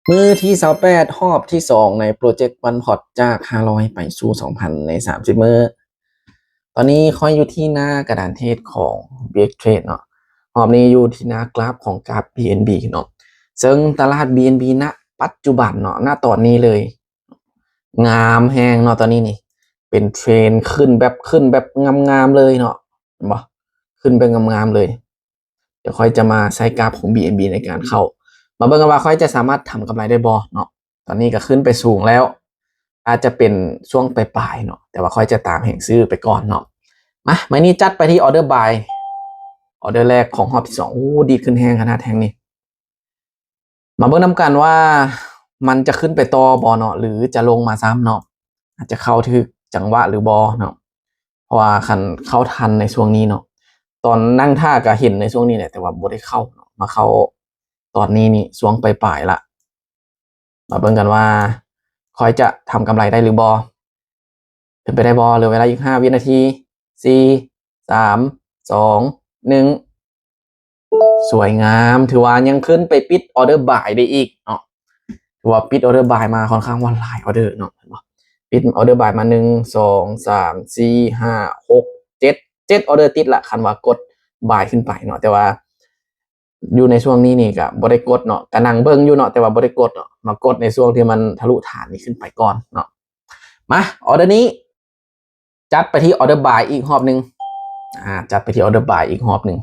ມື້ທີซາວແປດ ຮອບທີສອງໃນໂປຣເຈັກວັນພອດ ຈາກຫ້າຮ້ອຍໄປສູ່ສອງພັນໃນສາມສິບມື້. ຕອນນີ້ຂ້ອຍຢູ່ທີ່ໜ້າກະດານເທຣດຂອງ ບີເອັກເທຣດເນາະ. ຮອບນີ້ຢູ່ທີ່ໜ້າກຣາຟຂອງກຣາຟ ບີເອັນບີ ເນາະ. ເຊິ່ງຕະຫຼາດ ບີເອັນບີ ນະປັດຈຸບັນເນາະ, ນະຕອນນີ້ເລີຍ ງາມແຮງເນາະ. ຕອນນີ້ນີ້ເປັນເທຣນຂຶ້ນແບບ ຂຶ້ນແບບງາມໆເລີຍເນາະ, ເຫັນບໍ່? ຂຶ້ນແບບງາມໆເລີຍ. ດຽວຂ້ອຍຈະມາໃຊ້ກຣາຟຂອງ ບີເອັນບີ ໃນການເຂົ້າ. ມາເບິ່ງກັນວ່າຂ້ອຍຈະສາມາດທຳກຳໄລໄດ້ບໍ່ເນາະ. ຕອນນີ້ກໍຂຶ້ນໄປສູງແລ້ວ, ອາດຈະເປັນຊ່ວງປາຍໆເນາະ, ແຕ່ວ່າຂ້ອຍຈະຕາມແຮງຊື້ໄປກ່ອນເນາະ. ມາ ໄມ້ນີ້ຈັດໄປທີ່ order buy, order ແລກຂອງຮອບທີສອງ. ໂອ້ ດີດຂຶ້ນແຮງຂະໜາດແຮງນີ້. ມາເບິ່ງນຳກັນວ່າມັນຈະຂຶ້ນໄປຕໍ່ບໍ່ເນາະ ຫຼືຈະລົງມາຊ້ຳເນາະ. ອາດຈະເຂົ້າຖືກຈັງຫວະຫຼືບໍ່ເນາະ, ເພາະວ່າຄັນເຂົ້າທັນໃນຊ່ວງນີ້ເນາະ, ຕອນນັ່ງຖ້າກໍເຫັນໃນຊ່ວງນີ້ແຫຼະ ແຕ່ວ່າບໍ່ໄດ້ເຂົ້າເນາະ, ມາເຂົ້າຕອນນີ້ນີ້ ຊ່ວງປາຍໆລະ. ມາເບິ່ງກັນວ່າຂ້ອຍຈະທຳກຳໄລໄດ້ຫຼືບໍ່. ເປັນໄປໄດ້ບໍ່? ເຫຼືອເວລາອີກຫ້າວິນາທີ. ສີ່ ສາມ ສອງ ໜຶ່ງ. ສວຍງາມ, ຖືວ່າຍັງຂຶ້ນໄປປິດ order buy ໄດ້ອີກເນາະ. ຖືວ່າປິດ order buy ມາຄ່ອນຂ້າງວ່າຫຼາຍ order ເນາະ, ເຫັນບໍ່? ປິດ order buy ມາ ໜຶ່ງ ສອງ ສາມ ສີ່ ຫ້າ ຫົກ ເຈັດ ເຈັດ order ຕິດລະ, ຄັນວ່າກົດ buy ຂຶ້ນໄປເນາະ. ແຕ່ວ່າຢູ່ໃນຊ່ວງນີ້ນີ້ກໍບໍ່ໄດ້ກົດເນາະ, ກໍນັ່ງເບິ່ງຢູ່ເນາະ, ແຕ່ວ່າບໍ່ໄດ້ກົດເນາະ, ມາກົດໃນຊ່ວງທີ່ມັນທະລຸຖານນີ້ຂຶ້ນໄປກ່ອນເນາະ. ມາ order ນີ້ ຈັດໄປທີ່ order buy ອີກຮອບໜຶ່ງ. ອາ ຈັດໄປທີ່ order buy ອີກຮອບໜຶ່ງ.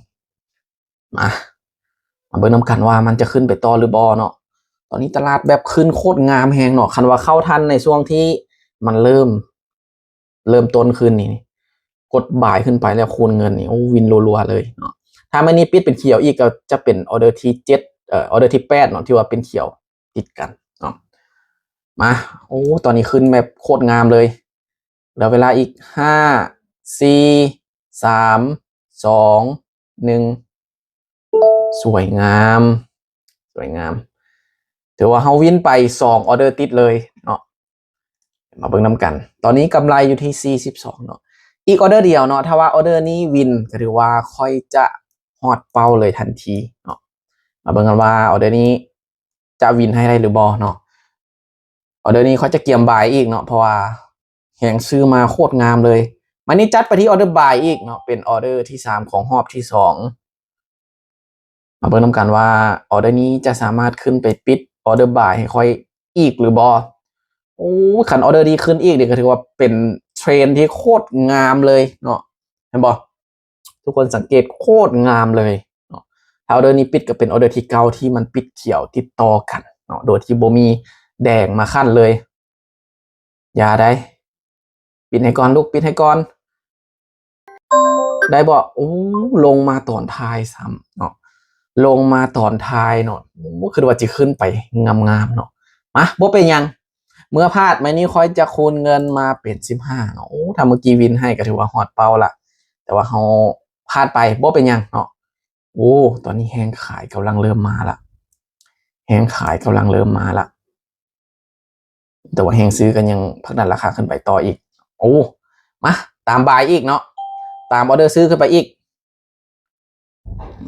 ມາ ມາເບິ່ງນຳກັນວ່າມັນຈະຂຶ້ນໄປຕໍ່ຫຼືບໍ່ເນາະ. ຕອນນີ້ຕະຫຼາດແບບຂຶ້ນໂຄດງາມແຮງເນາະ, ຄັນວ່າເຂົ້າທັນໃນຊ່ວງທີ່ມັນເລີ່ມ ເລີ່ມຕົ້ນຂຶ້ນນີ້ ກົດ buy ຂຶ້ນໄປແລ້ວຄູນເງິນນີ້ ໂອ້ ວິນລັວໆເລີຍເນາະ. ຖ້າໄມ້ນີ້ປິດເປັນຂຽວອີກ ກໍຈະເປັນ order ທີເຈັດ ເອີ order ທີແປດເນາະ ທີ່ວ່າເປັນຂຽວຕິດກັນເນາະ. ມາ ໂອ້ ຕອນນີ້ຂຶ້ນແບບໂຄດງາມເລີຍ. ເຫຼືອເວລາອີກ ຫ້າ ສີ່ ສາມ ສອງ ໜຶ່ງ. ສວຍງາມ ສວຍງາມ. ຖືວ່າເຮົາວິນໄປສອງ order ຕິດເລີຍເນາະ. ມາເບິ່ງນຳກັນ, ຕອນນີ້ກຳໄລຢູ່ທີ່ສີ່ສິບສອງເນາະ. ອີກ order ດຽວເນາະ, ຖ້າວ່າ order ນີ້ວິນ ກໍຖືວ່າຂ້ອຍຈະຮອດເປົ້າເລີຍທັນທີເນາະ. ມາເບິ່ງກັນວ່າ order ນີ້ຈະວິນໃຫ້ໄດ້ຫຼືບໍ່ເນາະ. order ນີ້ຂ້ອຍຈະກຽມ buy ອີກເນາະ, ເພາະວ່າແຮງຊື້ມາໂຄດງາມເລີຍ. ມານີ້ຈັດໄປທີ່ order buy ອີກເນາະ, ເປັນ order ທີສາມຂອງຮອບທີສອງ. ມາເບິ່ງນຳກັນວ່າ order ນີ້ຈະສາມາດຂຶ້ນໄປປິດ order buy ໃຫ້ຂ້ອຍອີກຫຼືບໍ່. ໂອ້ ຄັນ order ນີ້ຂຶ້ນອີກນີ້ ກໍຖືວ່າເປັນເທຣນທີ່ໂຄດງາມເລີຍເນາະ, ເຫັນບໍ່? ທຸກຄົນສັງເກດ ໂຄດງາມເລີຍເນາະ. ຖ້າ order ນີ້ປິດ ກໍເປັນ order ທີເກົ້າທີ່ມັນປິດຂຽວຕິດຕໍ່ກັນເນາະ, ໂດຍທີ່ບໍ່ມີແດງມາຂັ້ນເລີຍ. ຢ່າໃດ໋ ປິດໃຫ້ກ່ອນລູກ, ປິດໃຫ້ກ່ອນ. ໄດ້ບໍ່? ໂອ້ ລົງມາຕອນທ້າຍຊ້ຳເນາະ, ລົງມາຕອນທ້າຍເນາະ. ໂອ້ ຄິດວ່າຊິຂຶ້ນໄປງາມໆເນາະ. ມາ ບໍ່ເປັນຫຍັງ, ເມື່ອພາດ ໄມ້ນີ້ຂ້ອຍຈະຄູນເງິນມາເປັນສິບຫ້າເນາະ. ໂອ້ ຖ້າເມື່ອກີ້ວິນໃຫ້ ກໍຖືວ່າຮອດເປົ້າລະ, ແຕ່ວ່າເຮົາພາດໄປ ບໍ່ເປັນຫຍັງເນາະ. ໂອ້ ຕອນນີ້ແຮງຂາຍກຳລັງເລີ່ມມາລະ, ແຮງຂາຍກຳລັງເລີ່ມມາລະ. ແຕ່ວ່າແຮງຊື້ກໍຍັງຜັກດັນລາຄາຂຶ້ນໄປຕໍ່ອີກ. ໂອ້ ມາ ຕາມບາຍອີກເນາະ, ຕາມ order ຊື້ຂຶ້ນໄປອີກ.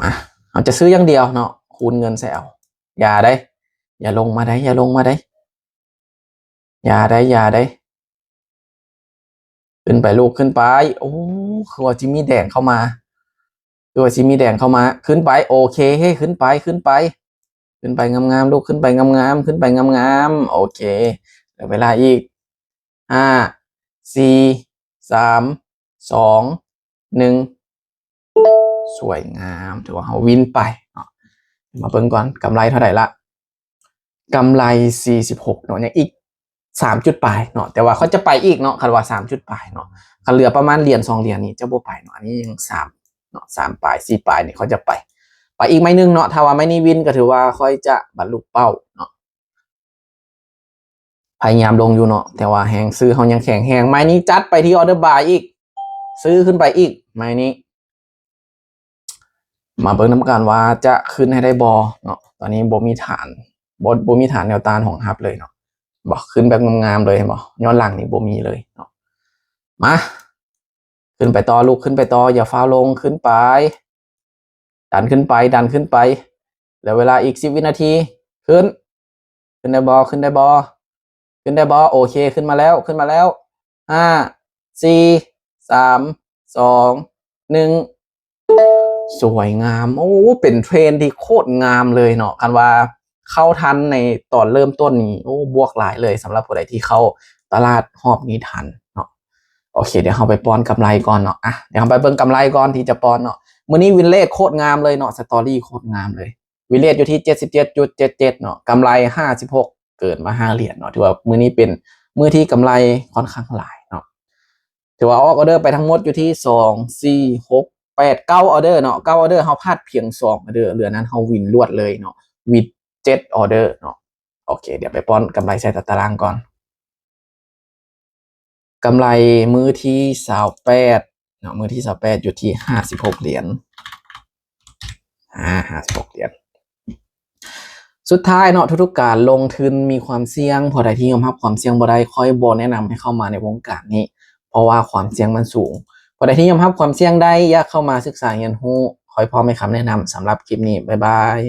ມາ ເຮົາຈະຊື້ຢ່າງດຽວເນາະ, ຄູນເງິນໃສ່ເອົາ. ຢ່າໃດ໋ ຢ່າລົງມາໃດ໋ ຢ່າລົງມາໃດ໋ ຢ່າໃດ໋ ຢ່າໃດ໋. ຂຶ້ນໄປລູກ ຂຶ້ນໄປ. ໂອ້ ຄືວ່າຊິມີແດງເຂົ້າມາ, ຄືວ່າຊິມີແດງເຂົ້າມາ. ຂຶ້ນໄປ ໂອເຄ ຂຶ້ນໄປ ຂຶ້ນໄປ ຂຶ້ນໄປງາມໆລູກ, ຂຶ້ນໄປງາມໆ ຂຶ້ນໄປງາມໆ. ໂອເຄ ເຫຼືອເວລາອີກ ຫ້າ ສີ່ ສາມ ສອງ ໜຶ່ງ. ສວຍງາມ, ຖືວ່າເຮົາວິນໄປເນາະ. ມາເບິ່ງກ່ອນ ກຳໄລເທົ່າໃດລະ? ກຳໄລສີ່ສິບຫົກເນາະ, ຍັງອີກສາມຈຸດປາຍເນາະ, ແຕ່ວ່າຂ້ອຍຈະໄປອີກເນາະ, ຄັນວ່າສາມຈຸດປາຍເນາະ. ຄັນເຫຼືອປະມານຫຼຽນສອງຫຼຽນນີ້ຈະບໍ່ໄປເນາະ, ອັນນີ້ຍັງສາມເນາະ, ສາມປາຍ ສີ່ປາຍນີ້ຂ້ອຍຈະໄປ, ໄປອີກໄມ້ໜຶ່ງເນາະ. ຖ້າວ່າໄມ້ນີ້ວິນກໍຖືວ່າຂ້ອຍຈະບັນລຸເປົ້າເນາະ. ພະຍາຍາມລົງຢູ່ເນາະ, ແຕ່ວ່າແຮງຊື້ເຮົາຍັງແຂງແຮງ. ໄມ້ນີ້ຈັດໄປທີ່ order buy ອີກ, ຊື້ຂຶ້ນໄປອີກ ໄມ້ນີ້. ມາເບິ່ງນຳກັນວ່າຈະຂຶ້ນໃຫ້ໄດ້ບໍ່ເນາະ. ຕອນນີ້ບໍ່ມີຖານ, ບໍ່, ບໍ່ມີຖານແນວຕ້ານຮອງຮັບເລີຍເນາະ. ບໍ່, ຂຶ້ນແບບງາມໆເລີຍ, ເຫັນບໍ່? ຍ້ອນຫຼັງນີ້ບໍ່ມີເລີຍເນາະ. ມາ, ຂຶ້ນໄປຕໍ່ລູກ, ຂຶ້ນໄປຕໍ່, ຢ່າຟ້າວລົງ, ຂຶ້ນໄປ. ດັນຂຶ້ນໄປ, ດັນຂຶ້ນໄປ. ເຫຼືອເວລາອີກສິບວິນາທີ. ຂຶ້ນ. ຂຶ້ນໄດ້ບໍ່? ຂຶ້ນໄດ້ບໍ່? ຂຶ້ນໄດ້ບໍ່? ໂອເຄ ຂຶ້ນມາແລ້ວ ຂຶ້ນມາແລ້ວ ຫ້າ ສີ່ ສາມ ສອງ ໜຶ່ງ ສວຍງາມ. ໂອ້ ເປັນເທຣນທີ່ໂຄດງາມເລີຍເນາະ. ຄັນວ່າເຂົ້າທັນໃນຕອນເລີ່ມຕົ້ນນີ້ ໂອ້ ບວກຫຼາຍເລີຍ ສຳລັບຜູ້ໃດທີ່ເຂົ້າຕະຫຼາດຮອບນີ້ທັນເນາະ. ໂອເຄ ດຽວເຮົາໄປປ້ອນກຳໄລກ່ອນເນາະ. ອ່ະ ດຽວເຮົາໄປເບິ່ງກຳໄລກ່ອນທີ່ຈະປ້ອນເນາະ. ມື້ນີ້ວິນເຣດໂຄດງາມເລີຍເນາະ ສະຕໍຣີໂຄດງາມເລີຍ. ວິນເຣດຢູ່ທີ່ ເຈັດສິບເຈັດຈຸດເຈັດເຈັດ ເນາະ, ກຳໄລ ຫ້າສິບຫົກ ເກີນມາ ຫ້າ ຫຼຽນເນາະ. ຖືວ່າມື້ນີ້ເປັນມື້ທີ່ກຳໄລຄ່ອນຂ້າງຫຼາຍເນາະ. ຖືວ່າອອກອອເດີໄປທັງໝົດຢູ່ທີ່ ສອງ ສີ່ ຫົກ ແປດ ເກົ້າ ອອເດີເນາະ. ເກົ້າ ອອເດີ ເຮົາພາດພຽງ ສອງ ອອເດີ ເຫຼືອນັ້ນເຮົາວິນລວດເລີຍເນາະ, ວິນ ເຈັດ ອອເດີເນາະ. ໂອເຄ ດຽວໄປປ້ອນກຳໄລໃສ່ຕາຕະລາງກ່ອນ. ກຳໄລມື້ທີ ຊາວແປດ ເນາະ, ມື້ທີ ຊາວແປດ ຢູ່ທີ່ ຫ້າສິບຫົກ ຫຼຽນ. ອ່າ ຫ້າສິບຫົກ ຫຼຽນ. ສຸດທ້າຍເນາະ, ທຸກໆການລົງທຶນມີຄວາມສ່ຽງ. ຜູ້ໃດທີ່ຍອມຮັບຄວາມສ່ຽງບໍ່ໄດ້, ຂ້ອຍບໍ່ແນະນຳໃຫ້ເຂົ້າມາໃນວົງການນີ້ ເພາະວ່າຄວາມສ່ຽງມັນສູງ. ຜູ້ໃດທີ່ຍອມຮັບຄວາມສ່ຽງໄດ້, ຢາກເຂົ້າມາສຶກສາຮຽນຮູ້, ຂ້ອຍພ້ອມໃຫ້ຄຳແນະນຳ. ສຳລັບຄລິບນີ້, ບາຍບາຍ.